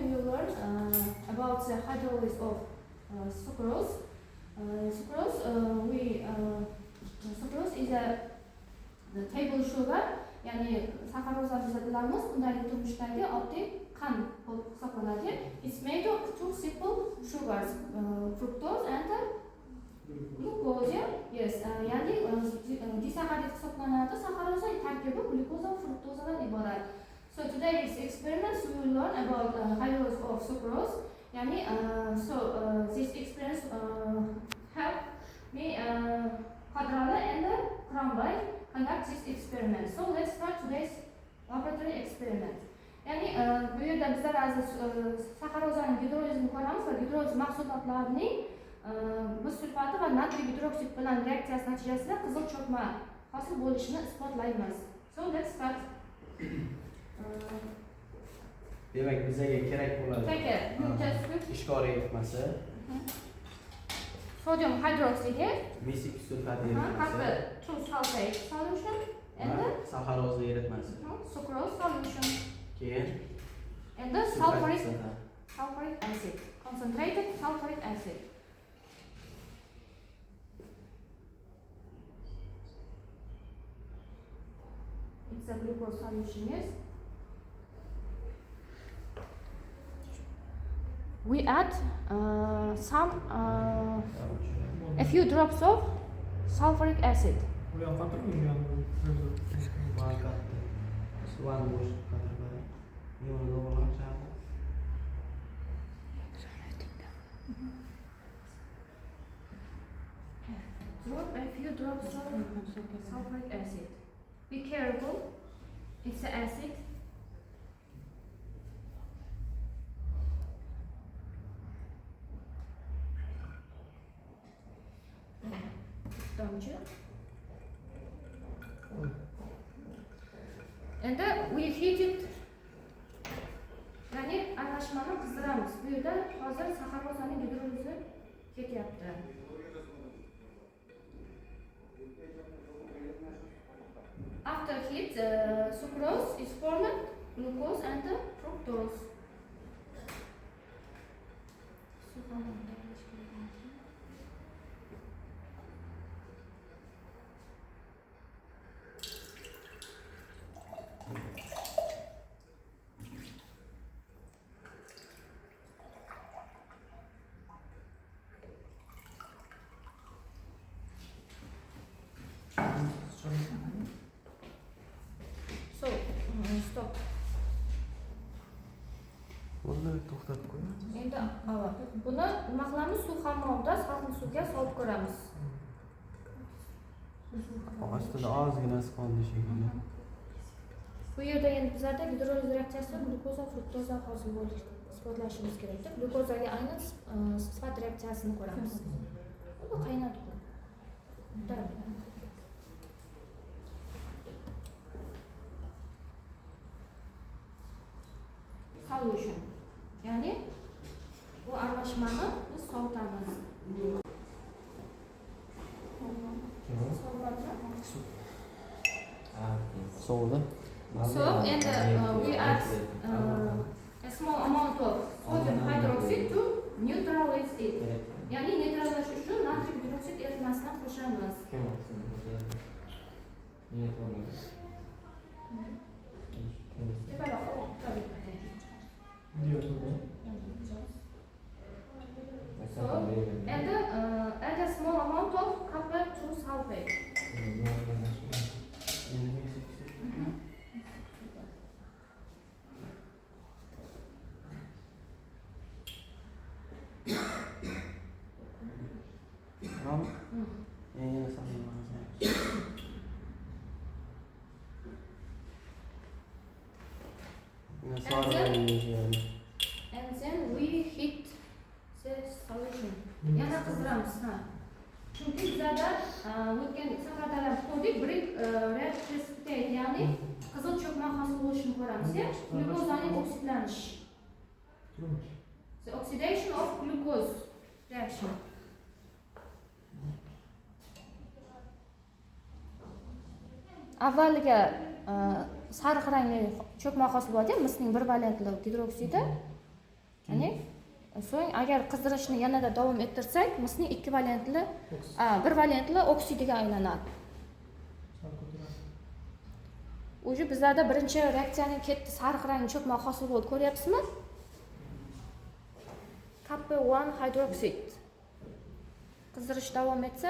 we will learn about the hydrolysis of sucrose. Sucrose, sucrose is a the table sugar, ya'ni saxaroza biz bilamiz, kundalik turmushdagi oddiy qand bo'lib hisoblanadi. It's made of two simple sugars, fructose and glucose. Yes, ya'ni disaxarid hisoblanadi. Saxaroza tarkibi glyukoza va fruktozadan iborat. So today's experiments we will learn about hydrolysis of sucrose. Ya'ni so this experience help me Qadrali and Krambay conduct this experiment. So let's start today's laboratory experiment. Ya'ni bu yerda bizlar aziz saxarozaning gidrolizini ko'ramiz va gidroliz mahsulotlarining mis sulfati va natriy gidroksid bilan reaksiyasi natijasida qizil cho'kma hosil bo'lishini isbotlaymiz. So let's start. Demak, bizga kerak bo'ladi. Take a Ishqor eritmasi, sodium hydroxide, mis sulfati eritmasi, copper 2 sulfate solution and saxaroza eritmasi. Sucrose solution. Keyin and the sulfuric acid, concentrated sulfuric acid. It's a glucose solution, yes. We add some a few drops of sulfuric acid. Drop a few drops of sulfuric acid. Be careful, it's an acid. Tomchi. And then we heat it. Ya'ni aralashmani qizdiramiz. Bu yerda hozir saxarozaning gidrolizi ketyapti. After heat, sucrose is formed, glucose and fructose. So, stop. Buni to'xtatib qo'yamiz. Endi buni nima qilamiz? Suv hammomda salqin suvga solib ko'ramiz. Ostida ozginasi qoldi shekilli. Bu yerda endi bizlarda gidroliz reaksiyasi glyukoza fruktoza hosil bo'lishini isbotlashimiz kerak. Glyukozaga aynan sifat reaksiyasini ko'ramiz. Bu qaynatib qo'y. Solution. Ya'ni bu aralashmani biz sovutamiz. Sovudi. So, and we add a small amount of sodium hydroxide to neutralize it. Ya'ni neytrallash uchun natriy gidroksid eritmasini qo'shamiz. So, and add a small amount of copper 2 sulfate. And then we heat the solution. Yana qizdiramiz, ha. Chunki bizlarda o'tgan safarda ham ko'rdik, brick red precipitate, ya'ni qizil cho'kma hosil bo'lishini ko'ramiz, ya. Glyukozaning oksidlanishi. The oxidation of glucose reaction. Avvaliga sariq rangli cho'kma hosil bo'ladi, misning bir valentli gidroksidi. Ya'ni so'ng agar qizdirishni yanada davom ettirsak, misning 2 valentli, 1 valentli oksidiga aylanadi. Уже bizlarda birinchi reaksiyaning ketdi, sariq rangli cho'kma hosil bo'ldi, ko'ryapsizmi? Copper-1 hidroksid. Qizdirish davom etsa,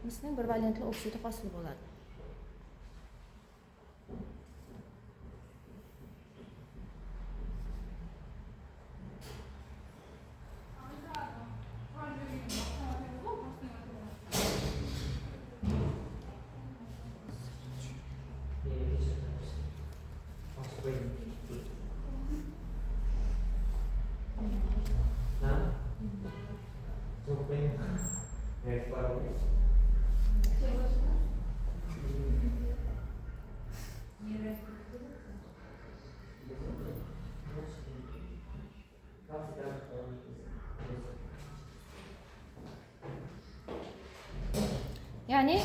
misning 1 valentli oksidi hosil bo'ladi. Ya'ni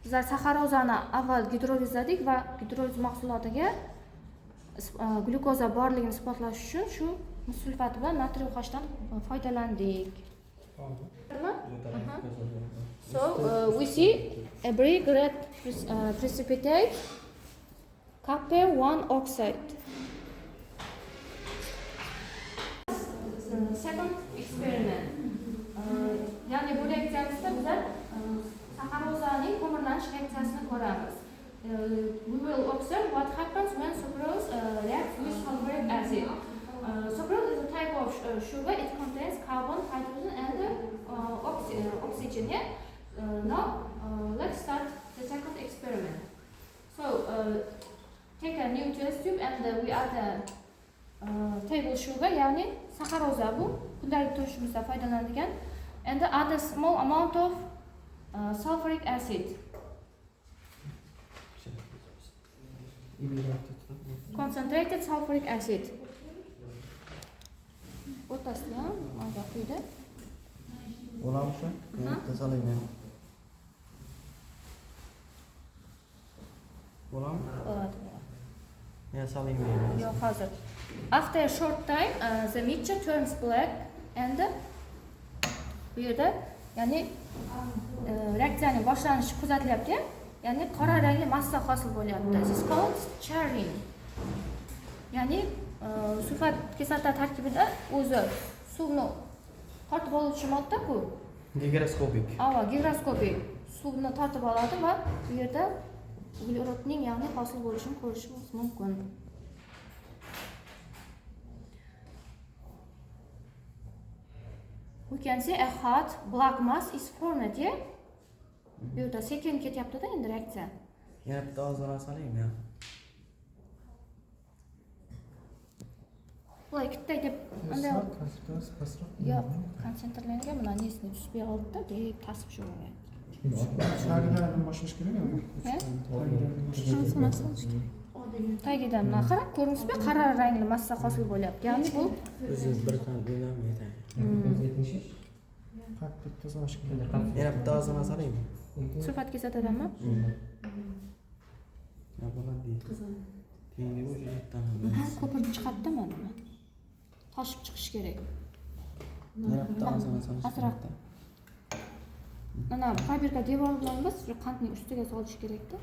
bizlar saxarozani avval gidrolizladik va gidroliz mahsulotiga glyukoza borligini isbotlash uchun shu mis sulfati bilan natriy OHdan foydalandik. So we see a brick red precipitate copper-1 oxide. Second experiment. Ya'ni bu reaksiyamizda bizlar saxarozaning ko'mirlanish reaksiyasini ko'ramiz. We will observe what happens when sucrose reacts with sulfuric acid. Sucrose is a type of sugar. It contains carbon, hydrogen, and oxygen. Yeah? Now let's start the second experiment. So take a new test tube and we add a table sugar, ya'ni saxaroza bu kundalik turmushimizda foydalanadigan, and add a small amount of sulfuric acid. Concentrated sulfuric acid. O'rtasini ham mana quydi. Bo'ladimi shu? Bitta solaymi? Bo'ladimi? Bo'ladi. Ya solaymi? Yo'q, hozir. After a short time, the mixture turns black and bu yerda, ya'ni reaksiyaning boshlanishi kuzatilyapti, ya'ni qora rangli massa hosil bo'lyapti. This is called charring. Ya'ni sulfat kislota tarkibida o'zi suvni tortib oluvchi modda-ku. Gigroskopik. Ava, gigroskopik suvni tortib oladi va bu yerda uglerodning, ya'ni hosil bo'lishini ko'rishimiz mumkin. We can see a hot black mass is formed, yeah? Bu yerda sekin ketyapti-da endi reaksiya. Yana bitta ozroq solaymi ya? Bular ikkita deb unday yo'q, konsentrlangan bular nesini tushib oldi-da, deb tasib shu bunga. Tagidan boshlash kerakmi? Shuni solish kerak. Tagidan mana qarab ko'rinsizmi? Qora rangli massa hosil bo'lyapti. Ya'ni bu o'zi bir tona yetadi. Bitta solish kerak. Yana bitta ozroq solaymi? Sulfat kislotadanmi? Ya bo'ladi. Tengli o'sha yerdan. Ko'pirib chiqadi-da mana. Toshib chiqish kerak. Yana bitta ozroq solish. Ozroq. Mana probirka devor bilan biz shu qandning ustiga solish kerak-da.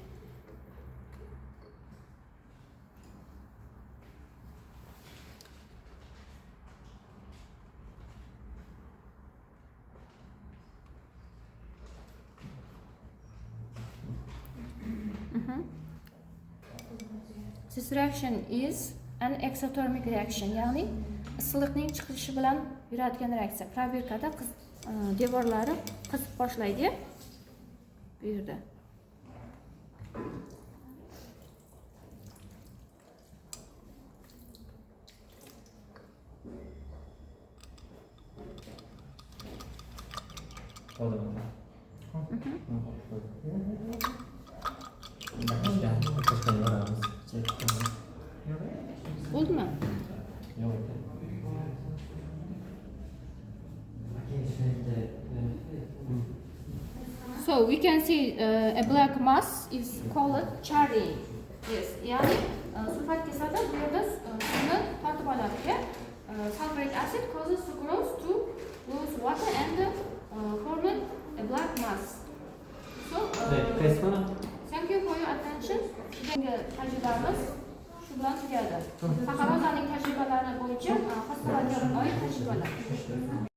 This reaction is an exothermic reaction, ya'ni issiqlikning chiqishi bilan yuradigan reaksiya. Probirkada devorlari qizib boshlaydi bu yerda. Bo'ldimi? Yo'q. So we can see a black mass is called charring. Yes, ya'ni sulfat kislota bu yerda suvni tortib oladi. Sulfuric acid causes sucrose to lose water and form a black mass. So, thank you for your attention. Bugungi tajribamiz shu bilan tugadi. Saxarozaning tajribalari bo'yicha xastalarga oid tajribalar.